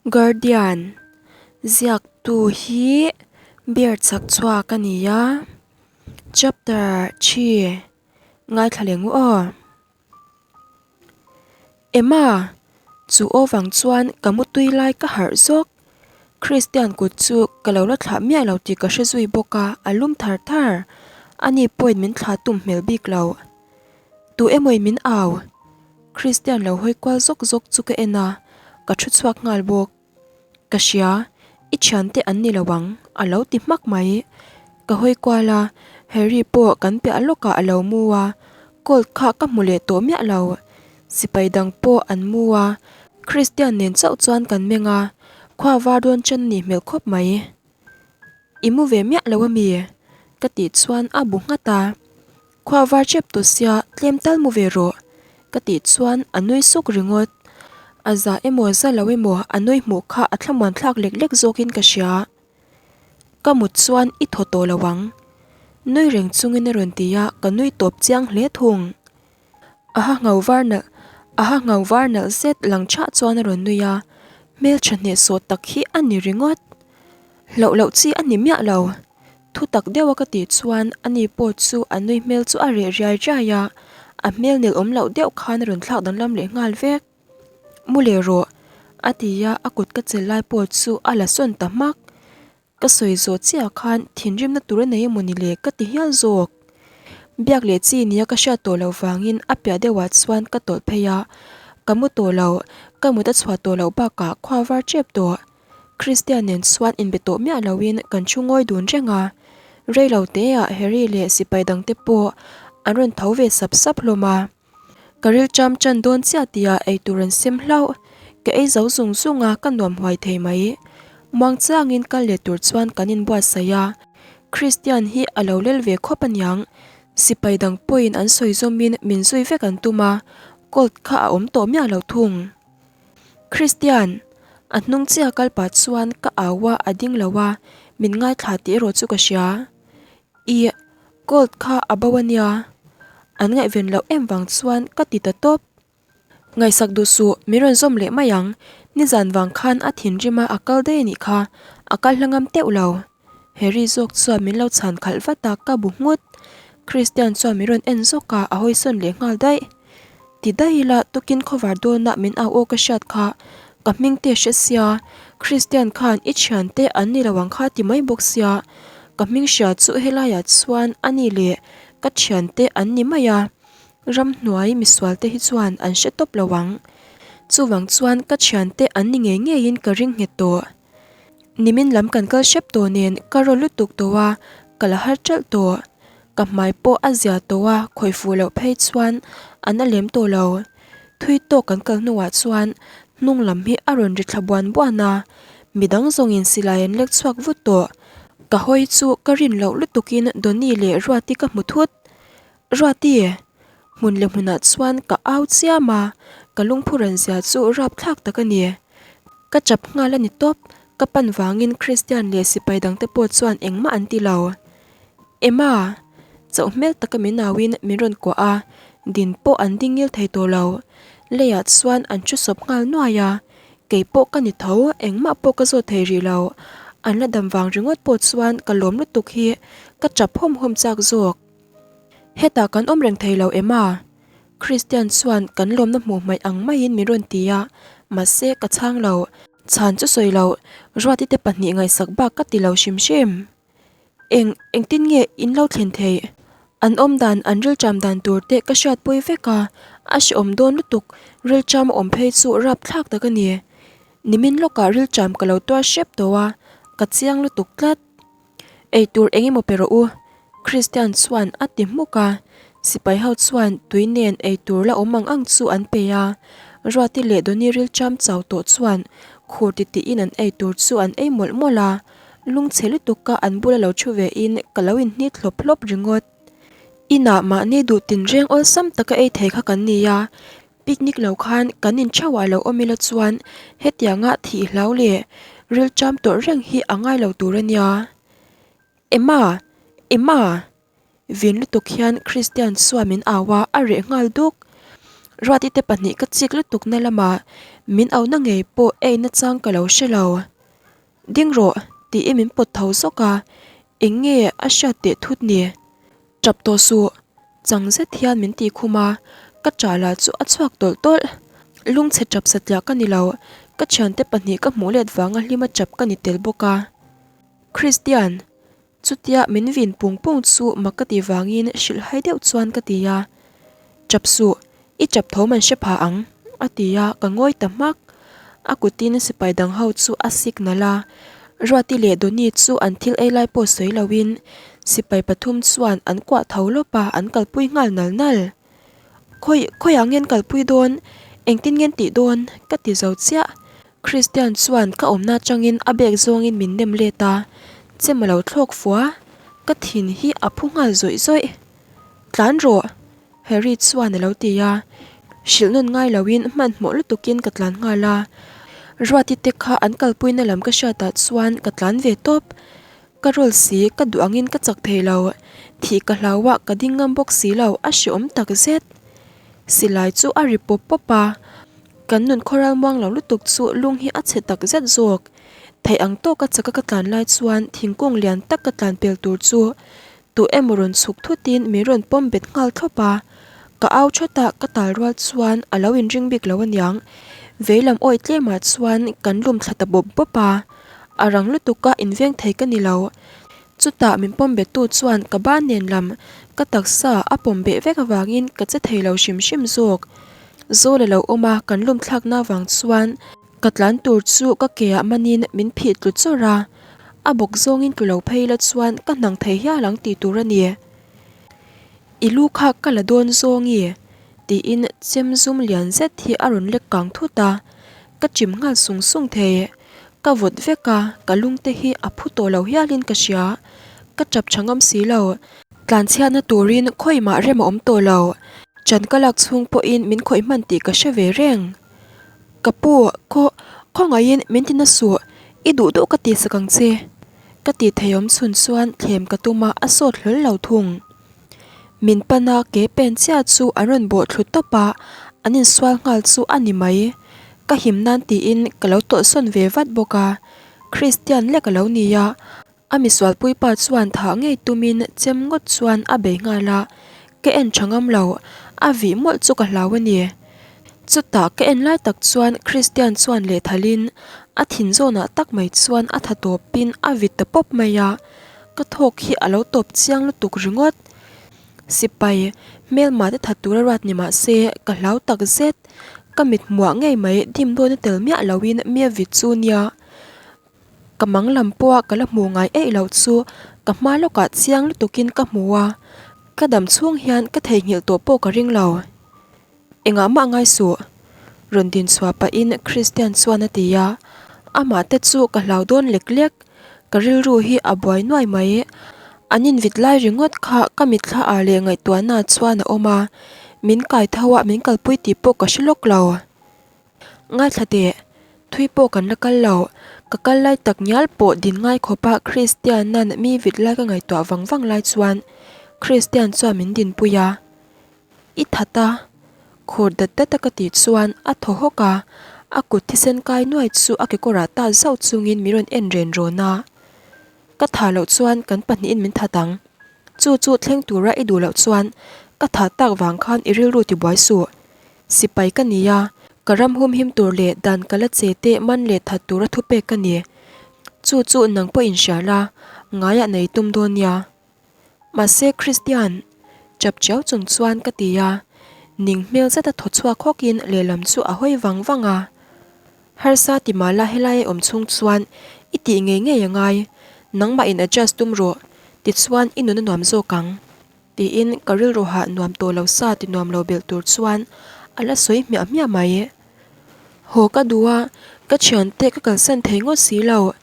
Guardian ziaktu hi beer chak chhuak a ni a chapter thi ngaithla leh ngu aw. Emma chu aw vang chuan ka mutui lai ka harh zawk Christian kut chu ka lo la thlah miah lo tih ka hre zui bawk a a lum thar thar ani pawhin min thlah tum hmel bik lo. Tu emaw min au? Christian lo hawi kual zawk zawk chu ka en a, ka thu chhuak nghal bawk. Ka hria, i thiante an ni lo ang, a lo ti hmak mai. Ka hawi kual a, Harry pawh kan piah lawkah a lo mu a, Colt kha ka hmu leh tawh miah lo. Sipai dang pawh an mu a, Christian nen chauh chuan kan meng a, khua var dawn chen nih hmel khawp mai. I mu ve miah lo ami? Ka tih chuan a bu nghat a. Khua var chep tawh sia tlem tal mu ve rawh ka tih chuan a nui suk ringawt. A za emaw za lo emaw a nui hmuh kha a thlamuan thlak lek lek zawkin ka hria. Ka mut chuan i thaw tawh lo ang. Nui reng chungin a rawn ti a, ka nui tawp chiang hle thung. A ha ngau var nalh a ha ngau var nalh zet lang chhah chuan a rawn nui a, hmeltha hnehsawh tak hi a ni ringawt. Hlauh loh chi a ni miah lo. Thu tak deuha ka tih chuan ani pawh chu a nui hmel chu a reh riai riai a, a hmel nel awm loh deuh khan a rawn thlak danglam leh nghal vek. Mu leh rawh, a ti a, a kut ka chelh lai pawh chu a la sawn ta hmak. Ka sawi zawh chiah khan thinrimna tur a nei emaw ni le ka ti hial zawk. Biak leh chi nia ka hriat tawh loh vangin a piah deuhah chuan ka tawlh phei a, ka mu tawh lo, ka mut a chhuah tawh loh bakah khua var tep tawh. Christian nen chuan inbe tawh miah loin kan thu ngawi dun reng a, rei lo teah Harry leh sipai dangte pawh an rawn tho ve sap sap hlawm a. Ka rilṭam ṭan dawn chiah tia eitur an sem hlauh, ka ei zo zung zung a ka nuam huai thei mai. Muang changin kal leh tur chuan kan inbuatsaih a, Christian hi a lo lel ve khawp aniang, sipai dang pawhin an sawi zawmin min zui vek an tum a, Colt kha a awm tawh miah lo thung. Christian, a hnung chiah kal pah chuan ka au a a ding lo a, min ngaithla tih erawh chu ka hria. Ih, Colt kha a bo a nia. An ngaihven loh em vang chuan ka ti ta tawp. Ngaihsak duh suh, min rawn zawm leh mai ang. Nizan vang khan a thinrim a a kal daih a nih kha, a kal hla ngam teuh lo. Harry zawk chuan min lo chhan khalh vat a, ka bu nghut. Christian chuan min rawn en zawk a, a hawisawn leh nghal daih. Ti daih ila tukin khawvar dawnah min au aw ka hriat kha, ka hming te hre sia, Christian khan i thian te an ni lo ang kha ti mai bawk sia, ka hming hria chu helaiah chuan a ni leh ka thian te an ni mai a, ramhnuai misual te hi chuan an hre tawp lo ang. Chuvang chuan ka thian te an ni ngei ngeiin ka ring nghet tawh. Nimin lam kan kal hrep tawh nen ka raw lutuk tawh a, ka la har ṭalh tawh. Ka hmai pawh a zia tawh a, khawih fuh loh phei chuan an a lem tawh lo. Thui tawk kan kal hnuah chuan hnung lam hi a rawn ri thla buan buan a, midang zawngin silai an lek chhuak vut tawh. Ka hawi chu ka rin loh lutukin Donny leh Ruati ka hmu thut. Ruati! Hmun leh hmunah chuan ka au chiam a, ka lungphuran zia chu rapthlak tak a ni. Ka chap nghal a ni tawp, ka pan vangin Christian leh sipai dangte pawh chuan engmah an ti lo. Emma! Chauh hmel taka min auin min rawn kuah a, din pawh an ding ngil thei tawh lo. Leiah chuan an thu sawp nghal nuai a, kei pawh ka ni tho, engmah pawh ka zawt thei rih lo. An la dam vang ringawt pawh chuan ka lawm lutuk hi ka chap hawm hawm chak zawk. Hetah kan awm reng thei lo Emma? Christian chuan kan lawmna hmuh hmaih ang maiin min rawn ti a, mahse ka chhang lo. Chhan chu sawi lo, Ruati te pahnih ngaihsak bak ka ti lo hrim hrim. Eng, engtin nge in lo thlen theih? An awm dan, an rilṭam dan tur te ka hriatpui vek a, a hrehawm dawn lutuk, rilṭam a awm phei chu rapthlak tak a ni. Nimin lawkah rilṭam ka lo tuar hrep tawh a, ka chiang lutuk tlat. Eitur eng emaw pe rawh u, Christian chuan a ti hmuk a. Sipai ho chuan tui nen eitur la awm ang ang chu an pe a. Ruati leh Donny rilṭam chau tawh chuan khur titihin an eitur chu an ei mawlh mawlh a. Lungchhe lutuk a an bula lo thu ve in ka lo inhnit hlawp hlawp ringawt. Inah mahni duh tinreng awlsam taka ei thei kha kan ni a, Picnic lo khan kan in theuhah lo awm ila chuan hetianga thih hlau leh rilṭam tawrh reng hi a ngai lo tur a nia. Emma! Emma! Vin lutuk hian Christian chuan min au a, a reh nghal duk. Ruati te pahnih ka chik lutukna lamah min auhna ngei pawh eina chang ka lo hre lo. Ding rawh tiin min pawt tho zawk a, eng nge a hriat teh thut ni? Tap tawh suh, chang zet hian min tih khum a, ka ṭah lah chu a chhuak tawlh tawlh. Lungchhe ṭap satliah ka ni lo, ka ṭhiante pahnih ka hmuh let vanga hlima ṭap ka ni tel bawk a. Christian, Chutia min vin pung pung chu mak ka tih vangin hrilh hai deuh chuan ka ti a, Chap suh, i chap tho man hre pha ang, a ti a, ka ngawi ta hmak. A kutin sipai dang ho chu a signal a, Ruati leh Donny chu an thil ei lai pawh sawi loin sipai pathum chuan an kuah tho lawp a, an kalpui nghal nal nal. Khawi, khawiah nge an kalpui dawn? Engtin nge an tih dawn? Ka ti zo chiah. Christian chuan ka awmna atangin a bag zawngin min nem let a, chem a lo thlawk fua. Ka thin hi a phu nghal zawih zawih. Tlan rawh! Harry chuan a lo ti a. Hrilh nawn ngai loin hmanhmawh lutukin ka tlan nghal a. Ruati te kha an kalpuina lam ka hriatah chuan ka tlan ve tawp. Ka rawl si, ka duh angin ka chak thei lo. Thih ka hlau a, ka ding ngam bawk si lo, a hreawm tak zet. Silai chu a ri pawp pawp a, kan nun khawral muang lo lutuk chu lung hi a chhe tak zet zawk. Theih ang tawka chaka ka tlan lai chuan thingkung lian tak ka tlan pel tur chu tu emaw rawn chhuk thutin min rawn pawm bet nghal thlawp a. Ka au thawt a, ka tal rual chuan a lo inring bik lo aniang. Veilam awih tlemah chuan kan lum thla ta bawp bawp a. A rang lutuk a inveng thei ka ni lo. Chutah min pawm bettu chuan ka ban nen lam ka taksa a pawm beh vek avangin ka che thei lo hrim hrim zawk. Zawl a lo awm a, kan lum thlakna avang chuan ka tlan tur chu ka ke ah manin min phih tlu chawrh a, a bawk zawngin tlu lo phei la chuan ka hnang thei hial ang tih tur a ni. I lu kha ka la dawn zawngi tiin chem zum lian zet hi a rawn lek kang thut a, ka chim nghal sung sung thei. Ka vawt vek a, ka lung te hi a phu tawh lo hialin ka hria. Ka tap tha ngam si lo. Tlanchhiatna turin khawimah rem a awm tawh lo. Chan ka lak chhung pawhin min khawih hman tih ka hre ve reng. Ka pu, khaw, khawngaihin min ti na suh, i duh duh ka tihsak ang che. Ka tih theiawm chhun chuan thlem ka tum a, a sawt hlawl lo thung. Min pan a, ke pen chiah chu an rawn bawh thlu tawp a, an insual nghal chu a ni mai. Ka him nan tiin ka lo tawlhsawn ve vat bawk a, Christian lek a lo ni a, a misualpui pa chuan thah ngei tumin chem ngawt chuan a bei nghal a, ka en tha ngam lo, a vih mawlh chu ka hlau a ni. Chutah ka en lai tak chuan Christian chuan lehthalin a thin zawnah tak mai chuan a tha tawpin a vit ta pawp mai a, Ka thawk hi a lo tawp chiang lutuk ringawt. Sipai, hmelma te that tura ruat ni mah se, ka hlau tak zet. Ka mit hmuah ngei mai dim dawn a tel miah loin mi a vit chu nia. Ka mang lam pawha ka la hmuh ngai eih loh chu ka hma lawkah chiang lutukin ka hmu a, ka dam chhung hian ka theihnghilh tawh pawh ka ring lo. Engah mah ngai suh? Rawn din chhuah pahin Christian chuan a ti a, amah te chu ka hlau dawn lek lek, ka rilru hi a buai nuai mai. An invit lai ringawt kha ka mitthla ah leh ngaihtuahna chuan a awm a, min kai tho a min kalpui tih pawh ka hre lawk lo. Ngaithla teh, thui pawh kan la kal lo, ka kal lai tak ngial pawh din ngai khawpa Christian-a'n mi vit lai ka ngaihtuah vang vang lai chuan Christian chuan min dinpui a. I that a, khur dat dat a ka tih chuan a thaw hawk a, a kut thisen kai nuai chu a kekawrah ta zauh chungin min rawn en ren rawn a. Ka thah loh chuan kan pahnihin min that ang. Chu chu thleng tura i duh loh chuan ka thah tak vang khan i rilru tibuai suh. Sipai ka ni a, ka ram humhim tur leh dan ka la che teh man leh that tura thupek ka ni. Chu chu nang pawh inhria la, ngaiah nei tum dawn nia. Mahse Christian, chap chiau chung chuan ka ti a, ning hmel zeta thaw chhuak hawkin lehlam chu a hawi vang vang a. Harsa ti mah la helai a awm chhung chuan i tih ngei ngei a ngai, nangmah in adjust tum rawh, tichuan i nun a nuam zawk ang. Tiin ka rilru hah nuam tawh lo sa ti nuam lo belh tur chuan a la sawi hmiah hmiah mai. Haw ka duh a, ka thiante ka kalsan thei ngawt si lo.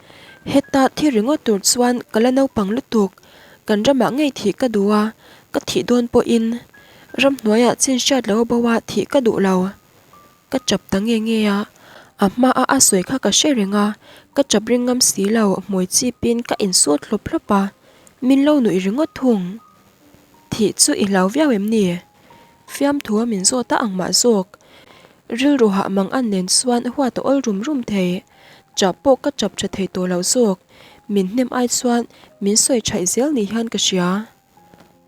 Heta thi ringawt tur chuan ka la naupang lutuk, kan ramah ngei thih ka duh a, ka thih dawn pawhin ramhnuaiah chin hriat lo bo a thih ka duh lo. Ka chap ta nge nge a, a hmaa a sawi kha ka hre reng a, ka chap ring ngam si lo, hmui chipin ka insut hlawp hlawp a, min lo nuih ringawt thung. Thih chu i hlau viau em ni? Fiamthu a min zawt a ang mah zawk. Rilru hah mang an nen chuan huat a awl rum rum thei. Chap pawh ka chap tha thei tawh lo zawk. Min hnem ai chuan min sawi thaih zel ni hian ka hria.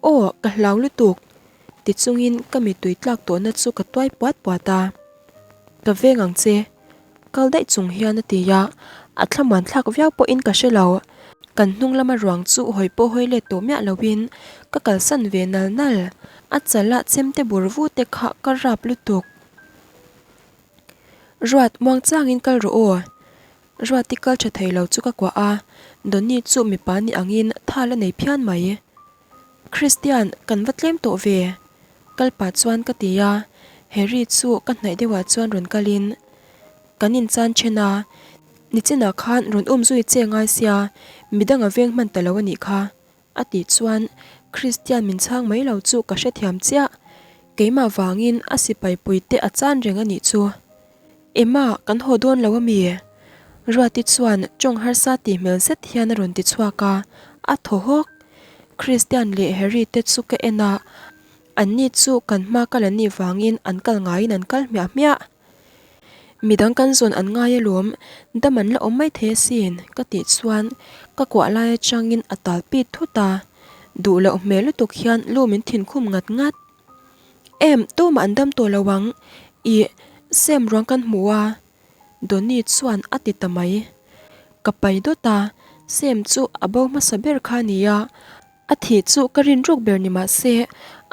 Aw, ka hlau lutuk! Ti chungin ka mittui tlak tawhna chu ka tuai puat puat a. Ka veng ang che. Kal daih chung hian a ti a, a thlamuan thlak viau pawhin ka hre lo. Kan hnung lama ruang chu hawi pawh hawi let tawh miah loin ka kalsan ve nal nal. A chala chemte bur vu te kha ka rap lutuk. Ruat, muang changin kal rawh aw. Ruati kal tha thei lo chu ka kuah a, Donny chu mipa ni angin thal a nei phian mai. Christian, kan va tlem tawh ve. Kal pah chuan ka ti a, Harry chu ka hnaih deuhah chuan rawn kalin kan inchan then a, nichinah khan rawn um zui che ngai sia, midang a veng hman ta lo a nih kha. A tih chuan Christian min chhang mai lo chu ka hrethiam chiah. Keimah vangin a sipai puite a chan reng a nih chu. Emma, kan haw dawn lo ami? Ruati chuan tawng harsa tih hmel zet hian a rawn ti chhuak a, a thaw hawk. Christian leh Harry te chu ka en a, anni chu kan hma kal an nih vangin an kal ngaiin an kal hmiah hmiah. Midang kan zawn an ngai alawm, dam an la awm mai thei asin, ka tih chuan ka kuah lai atangin a tal pit thut a, duh loh hmel lutuk hian lu min thinkhum ngat ngat. Em, tumah an dam tawh lo ang, ih, Sam ruang kan hmu a, Donny chuan a ti ta mai. Ka pai dawt a, Sam chu a bo hmasa ber kha a nia, A thih chu ka rin ruk ber ni mah se,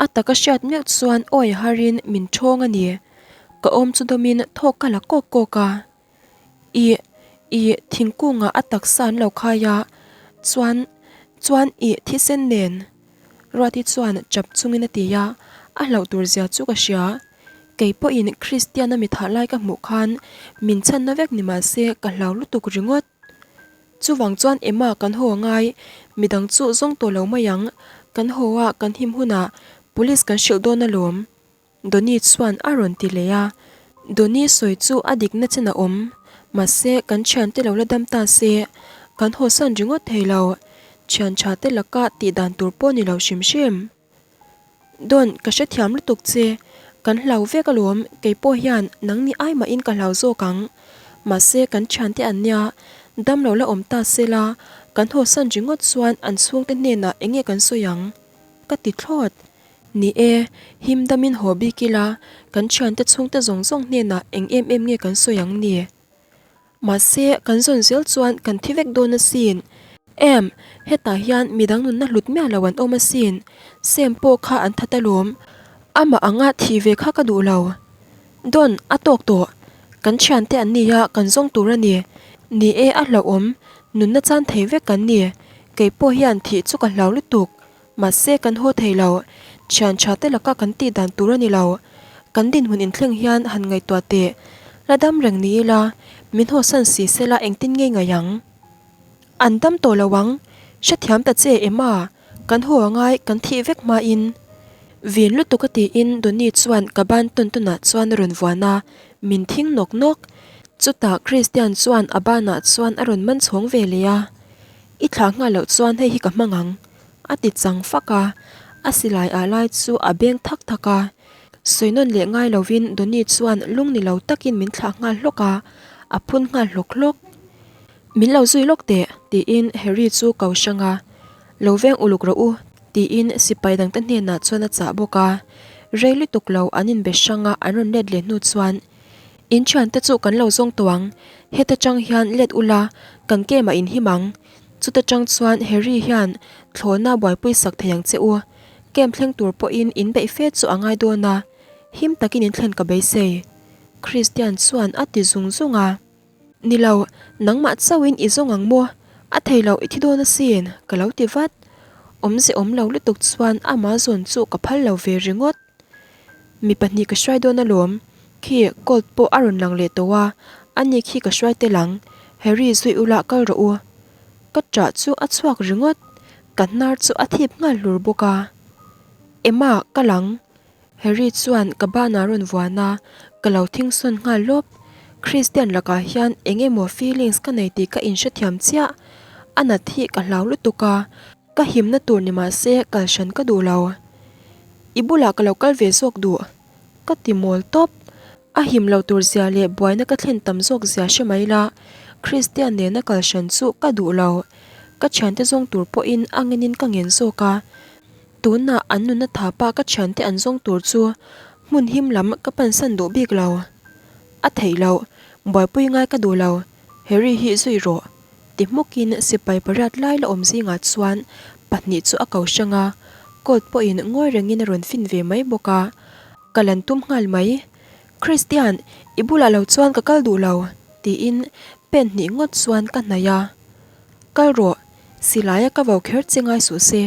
a taka hriat meuh chuan awi harin min ṭhawng a ni. Ka awm chu dawmin thawk ka la kawk kawk a. Ih, ih, thingkungah a taksa an lo khai a, chuan, chuan ih thisen nen. Ruati chuan chap chungin a ti a, a hlauh tur zia chu ka hria. Kei pawhin Kristiana mi thah lai ka hmuh khan min chhanna vek ni mah se ka hlau lutuk ringawt. Chuvang chuan Emma kan haw angai, midang chu zawng tawh lo mai ang, kan haw a kan him hunah police kan hrilh dawn alawm. Donny chuan a rawn ti leh a, Donny sawi chu a dikna chen a awm, mahse kan thiante lo la dam ta se, kan hawsan ringawt thei lo, thian tha te laka tih dan tur pawh ni lo hrim hrim. Don, ka hrethiam lutuk che. Kan hlau vek alawm, kei pawh hian nangni ai mahin ka hlau zawk ang. Mahse, kan thiante an nia, damlo la awm ta se la, kan hawsan ringawt chuan an chhungte hnenah eng nge kan sawi ang? Ka ti thlawt. Ni e, him damin haw bik ila, kan thiante chhungte zawng zawng hnenah eng em em nge kan sawi ang ni? Mahse, kan zawn zel chuan kan thi vek dawn asin. Em, hetah hian midang nunna hlut miah lo an awm asin. Sam pawh kha an that alawm. Amah anga thih ve kha ka duh lo. Don, a tawk tawh. Kan thiante an nia, kan zawng tur a ni. Ni e, a hlauhawm. Nunna chan thei vek kan ni. Kei pawh hian thih chu ka hlau lutuk. Mahse kan haw thei lo, thian tha te laka kan tih dan tur a ni lo. Kan dinhmun inthleng hian han ngaihtuah teh, la dam reng ni ila, min hawsan si sela engtin ngei ngaih ang? An dam tawh lo ang, hrethiam ta che Emma, kan haw angai kan thih vek hmain. Vin lutuk a tiin Donny chuan ka ban tawn tawnah chuan a rawn vuan a, min thing nawk nawk. Chutah Christian chuan a banah chuan a rawn man chhawng ve leh a, I thlah nghal loh chuan hei hi ka hmang ang. A ti chang fak a, a silai ah lai chu a beng thak thak a. Sawi nawn leh ngai lovin Donny chuan lung ni lo takin min thlah nghal hlawk a, a phun nghal hlawk hlawk. Min lo zui lawk teh, tiin Harry chu ko hrang a. Lo veng uluk rawh u, tiin sipai dangte hnenah chuan a chah bawk a. Rei lutuk lo an inbe hrang a, an rawn let leh hnu chuan In thiante chu kan lo zawng tawh ang, heta tang hian let ula, kan kemah in him ang. Chuta tang chuan Harry hian thlawhna buaipui sak thei ang che u. Camp thleng tur pawhin in beih fe chu a ngai dawn a, him takin in thlen ka beisei. Christian chuan a ti zung zung a. Ni lo, nangmah chauhin i zawng ang maw? A thei lo i thi dawn asin, ka lo ti vat. Awmze awm lo lutuk chuan amah zawn chu ka phal lo ve ringawt. Mi pahnih ka hruai dawn alawm, khi Colt pawh a rawn lang leh tawh a, ani khi ka hruai tel ang, Harry zui ula kal rawh u. Ka ṭah chu a chhuak ringawt, ka hnar chu a thip nghal hlur bawk a. Emma, kal ang. Harry chuan ka banah rawn vuan a, ka lo thingsawn nghal lawp. Christian lakah hian eng emaw feelings ka nei tih ka inhrethiam chiah, a nat hi ka hlau lutuk a. Ka himna tur ni mah se kal hran ka duh lo. I bulah ka lo kal ve zawk duh. Ka ti mawl tawp. A him lo tur zia leh buaina ka thlen tam zawk zia hre mai la, Christian nena kal hran chu ka duh lo. Ka thiante zawng tur pawhin a ngenin ka ngen zawk a. Tunah an nunna thapa ka thiante an zawng tur chu hmun him lam ka pansan duh bik lo. A theih loh, buaipui ngai ka duh lo, Harry hi zui rawh. Ti hmukin sipai pariat lai la awm zingah chuan pahnih chu a ko hrang a, Colt pawhin ngawi rengin a rawn fin ve mai bawk a, ka lan tum nghal mai. Christian, i bulah lo chuan ka kal duh lo, tiin pen hnih ngawt chuan ka hnaih a. Kal rawh, silaia ka vo kher che ngai suh se.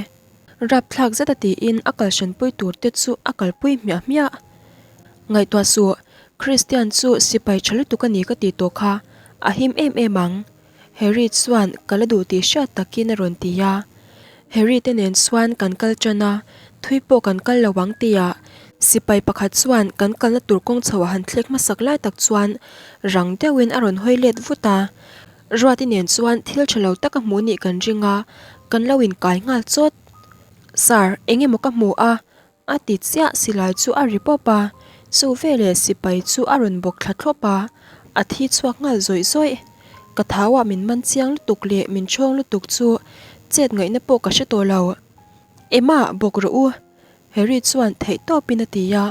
Rapthlak zeta tiin a kal hranpui tur te chu a kalpui hmiah hmiah. Ngaihtuah suh, Christian chu sipai tha lutuk a ni ka tih tawh kha, a him em em ang. Harry chuan ka la duh tih hriat takin a rawn ti a. Harry te nen chuan kan kal tan a, thui pawh kan kal lo ang tia sipai pakhat chuan kan kalna tur kawng chho a han thlek hmasak lai tak chuan rang deuhin a rawn hawi let vut a. Ruati nen chuan thil tha lo tak a hmuh nih kan ring a, kan lo inkai nghal chawt. Sir, eng emaw ka hmu a, A ti chiah silai chu a ri pawp a, chu veleh sipai chu a rawn bawk thla thlawp a, a thi chhuak nghal zawih zawih. Ka thauah min man chiang lutuk leh min chhawng lutuk chu chet ngaihna pawh ka hre tawh lo. Emma, bawk rawh u! Harry chuan theih tawpin a ti a,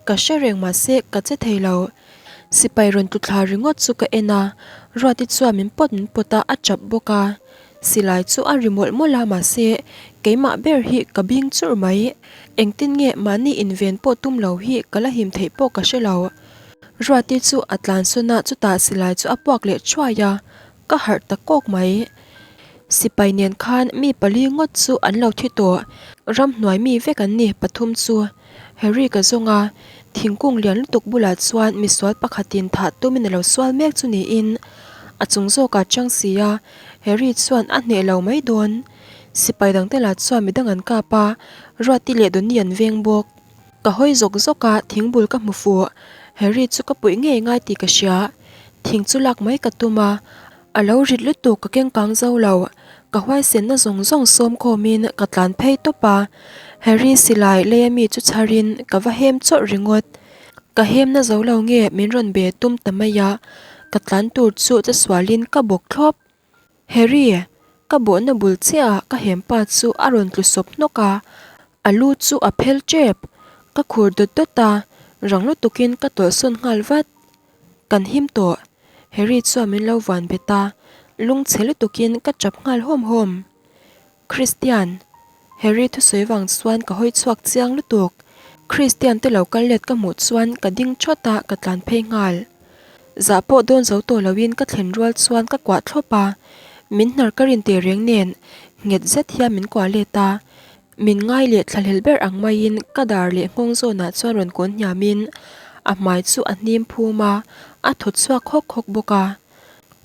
ka hre reng mahse ka che thei lo. Sipai rawn tlu thla ringawt chu ka en a, Ruati chuan min pawt min pawt a, a chap bawk a. Silai chu a ri mawlh mawlh a mahse keimah ber hi ka bing churh mai. Engtin nge mahni inven pawh tum lo hi ka la him theih pawh ka hre lo. Ruati chu a tlan sawn a chutah silai chu a puak leh thuai a, ka harh ta kawk mai. Sipai nen khan mi pali ngawt chu an lo thi tawh, ramhnuai mi vek an ni pathum chu. Harry ka zawng a, thingkung lian lutuk bulah chuan misual pakhatin thah tumin a lo sual mek chu niin a chung zawkah chang si a, Harry chuan a hneh lo mai dawn. Sipai dangte lah chuan midang an kap a, Ruati leh Donny an veng bawk. Ka hawi zawk zawk a, thingbul ka hmu fuh. Harry chu ka puih ngei ngai tih ka hria. Thing chu lak mai ka tum a, a lo rit lutuk ka keng kang zo lo. Ka huaisenna zawng zawng sawm khawmin ka tlan phei tawp a, Harry silai leia mi chu chharin ka va hem chawrh ringawt. Ka hemna zo lo nge min rawn be tum ta mai a, ka tlan tur chu chesualin ka bawk thlawp. Harry, ka bawhna bul chiahah ka hempa chu a rawn tlu sawp hnawk a, a lu chu a phel tep. Ka khur dawt dawt a, rang lutukin ka tawlhsawn nghal vat. Kan him tawh, Harry chuan min lo vuan bet a, lungchhe lutukin ka tap nghal hawm hawm. Christian, Harry thusawi vang chuan ka hawi chhuak chiang lutuk. Christian te lo kal let ka hmuh chuan ka ding thawt a, ka tlan phei nghal. Zah pawh dawn zo tawh loin ka thlen rual chuan ka kuah thlawp a, min hnar ka rin teh reng nen nghet zet hian min kuah let a. Min ngai leh thlahlel ber ang maiin ka dar leh nghawng zawnah chuan rawn kawn hniamin a hmai chu a hnim phum a, a thaw chhuak hawk hawk bawk a.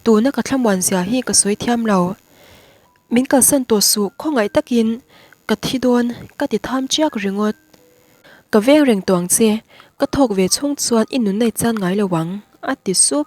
Tuna ka thlamuan zia hi ka sawi thiam lo. Min kalsan tawh suh khawngaih takin ka thi dawn ka ti tham chiak ringawt. Ka veng reng tawh ang che, ka thawk ve chhung chuan i nunna i chan ngai lo ang, a ti sup.